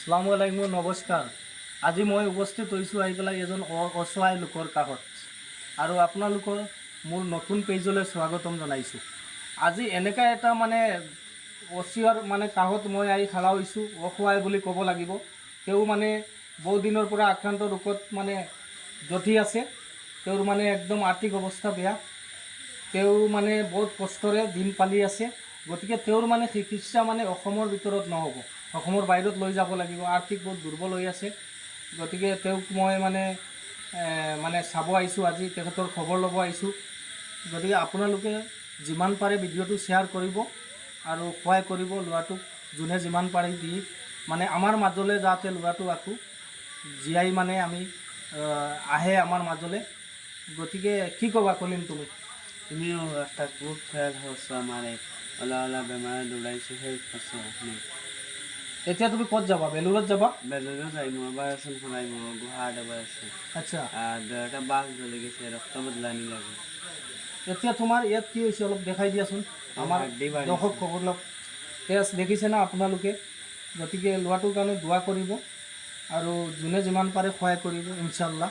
আসসালামু আলাইকুম, নমস্কাৰ। আজি মই উপস্থিত হৈছোঁ আহি পেলাই এজন অসহায় লোকৰ কাষত আৰু আপোনালোকৰ মোৰ নতুন পেজলৈ স্বাগতম জনাইছোঁ। আজি এনেকুৱা এটা মানে অচিয়ৰ মানে কাষত মই আহি খাৰা হৈছোঁ, অসহায় বুলি ক'ব লাগিব। তেওঁ মানে বহুত দিনৰ পৰা আক্ৰান্ত ৰোগত মানে যঁতি আছে। তেওঁৰ মানে একদম আৰ্থিক অৱস্থা বেয়া। তেওঁ মানে বহুত কষ্টৰে দিন পালি আছে। গতিকে তেওঁৰ মানে চিকিৎসা মানে অসমৰ ভিতৰত নহ'ব, অসমৰ বাহিৰত লৈ যাব লাগিব। আৰ্থিক বহুত দুৰ্বল হৈ আছে। গতিকে তেওঁক মই মানে মানে চাব আহিছোঁ আজি, তেখেতৰ খবৰ ল'ব আহিছোঁ। গতিকে আপোনালোকে যিমান পাৰে ভিডিঅ'টো শ্বেয়াৰ কৰিব আৰু সহায় কৰিব ল'ৰাটোক, যোনে যিমান পাৰে দি মানে আমাৰ মাজলৈ যাতে ল'ৰাটো আকৌ জীয়াই মানে আমি আহে আমাৰ মাজলৈ। গতিকে কি ক'বা কলিম তুমি? তুমিও একটা খুব খেয়াল করছো, আমারে ওলা ওলা বেমারে দৌড়াইছো, হেল্প করছো আপনি। এতিয়া তুমি ক'ত যাবা? বেলুৰত যাবা? বেলুৰও যাইমু, অপাৰেশন কৰাইমু, গুহাট অপাৰেশন। আৰ একটা বাস জ্বলে গেছে, ৰক্ত বদলানি লাগে। এতিয়া তোমাৰ ইয়াত কি হৈছে অলপ দেখাই দিয়াচোন আমাৰ হাড্ডি বাঢ়িছে। দৰ্শক খবৰ লওক। তেজ দেখিছে না আপোনালোকে? গতিকে ল'ৰাটোৰ কাৰণে দোৱা কৰিব আৰু যোনে যিমান পাৰে সহায় কৰিব ইনশাল্লাহ।